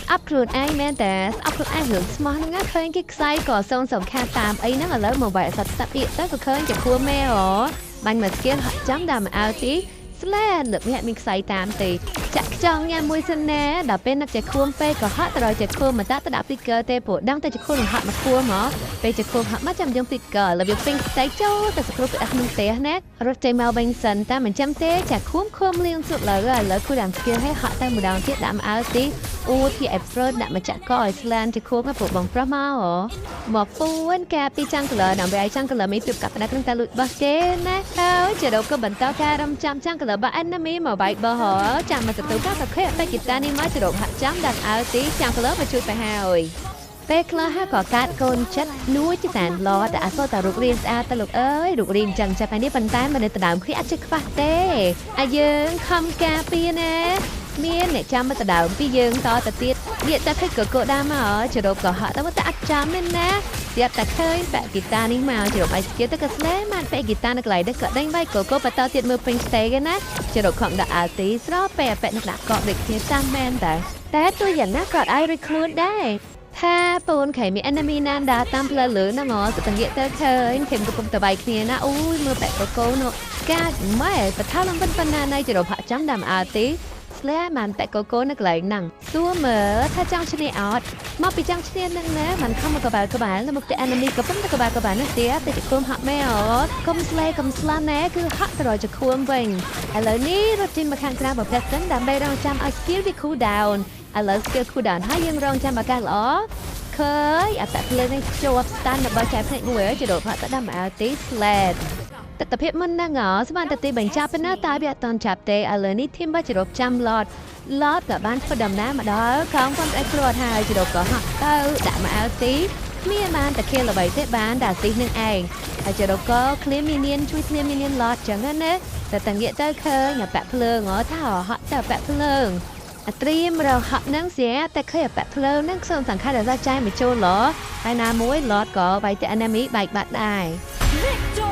ស្អប់ខ្លួនឯងមែនតែស្អប់ខ្លួនឯងរឿងស្មោះហ្នឹងណាឃើញគេខ្សែក៏សូនសំខាន់តាមអីហ្នឹងឥឡូវមកវាយអសត្វស្តាប់អៀកទៅក៏ឃើញជាខួរមែហ៎បាញ់មកស្គៀលហាក់ចាំដល់មកអើទីស្លែលើកនេះអត់មានខ្សែតាមទេចាក់ខ្ចង់ញ៉ាំមួយសិនណាដល់ពេលនឹកចេះខួមពេកក៏ហក់ទៅរកចេះខួមមកតាទៅដាក់ flicker ទេព្រោះដឹងតែចេះខួមនឹងហក់មកខួមហ៎ពេលចេះខួមហក់មកចាំយើង flicker របៀបពេញខ្សែចូលទៅសគ្រប់ពីក្នុងផ្ទះណារត់ចេញមកវិញសិនតែមិនចាំទេចាខួមខួមលៀងសុទ្ធឡើយឥឡូវគូដាំ skill ឲ្យហក់តែម្ដងទៀតដាក់មកអើទីអូទីអេហ្វដាក់មកចាក់កឲ្យស្លានជាខួមព្រោះបងប្រុសមកហ៎មកពួនការពីចាំង color ដើម្បីឲ្យចាំង color មានពីកាប់ផ្ដាច់ក្នុងតែលួចបោះគេណាហើយជារកក៏បន្តការរំចាំចាំង color បើ enemy មកបែកបោះហចាំមកទទួលការក៏ខេតែហ្គីតានេះមកជារកហាក់ចាំដាក់អើទីចាំង color មកជួយទៅហើយពេលខ្លះក៏កាត់កូនចិត្តនួចតានឡតែអសតែរូបរាងស្អាតទៅលោកអើយរូបរាងចឹងចាប់ហើយនេះប៉ុន្តែមិននៅដដើមគ្នាអត់ចេះខ្វះទេអាយើងខំការពារណាមានអ្នកចាំមកដដើមពីយើងតទៅទៀតងាកតែឃើញកកដាមកចរោបក៏ហក់ទៅតែអត់ចាំទេណាស្រាប់តែឃើញប៉ាក់ហ្គីតានេះមកចរោបឲ្យស្គៀទៅក៏ស្លេបានប៉ាក់ហ្គីតានៅកន្លែងនេះក៏ដេញបាយកកបន្តទៀតមើលពេញស្តេកណាចរោបខំដាក់អាល់ទីស្របពេលប៉ាក់នឹងដាក់កកដូចគ្នាតាមមែនតើតែទោះយ៉ាងណាក៏អាចរួចខ្លួនដែរថាពូនខៃមាន enemy ណានដាតាមផ្លូវលើណាងសតងាកទៅឃើញខេមកំពុងតបាយគ្នាណាអូយមើលប៉ាក់កកនោះកាចម៉ែបថាលំវិញប៉ុណ្ណាណៃចរោបហាក់ចាំតាមអាល់ទីស្លែបានតែកកូននៅកន្លែងហ្នឹងសួរមើលថាចង់ឈ្នះអត់មកពីចង់ឈ្នះនឹងណាมันខំមកក្បាលក្បាលនៅមុខតែ enemy ក៏ប៉ុន្តែក្បាលក្បាលនោះទៀតតែជគុំហាក់មែអត់កុំស្លែកុំស្លាណែគឺហាក់ទៅរកជខួមវិញឥឡូវនេះរត់ចេញមកខាងក្រៅប្រភេទសិនដើម្បីរងចាំឲ្យ skill វា cool down ឥឡូវ skill cool down ហើយយើងរងចាំឱកាសល្អឃើញអត្តភ្លើងនេះជាប់ stun របស់ចែភ្នែកមួយជារកផាត់ទៅដល់មកទី sled តតភាពមុនហ្នឹងស្មានតែទីបញ្ចប់ប៉ុណ្ណាតែវាអត់តន់ចាប់ទេឥឡូវនេះធីមបើជរកចាំ lord lord ក៏បានធ្វើដំណើរមកដល់ខំគាត់អីគ្រាន់ហើយជរកក៏ហក់ទៅដាក់មកអើទីគ្មានបានតែខៀលអ្វីទេបានតែស៊ីនឹងឯងហើយជរកក៏ clear minion ជួយ clear minion lord ចឹងណាតែតងាកទៅឃើញអាប៉ាក់ភ្លើងថាហក់ទៅប៉ាក់ភ្លើងអាត្រៀមរហក់នឹងស្រាប់តែឃើញអាប៉ាក់ភ្លើងនឹងសូមសង្ខេបដល់ចាយមកចូលឡហើយណាមួយ lord ក៏បាយតែ enemy បែកបាត់ដែរ Victory!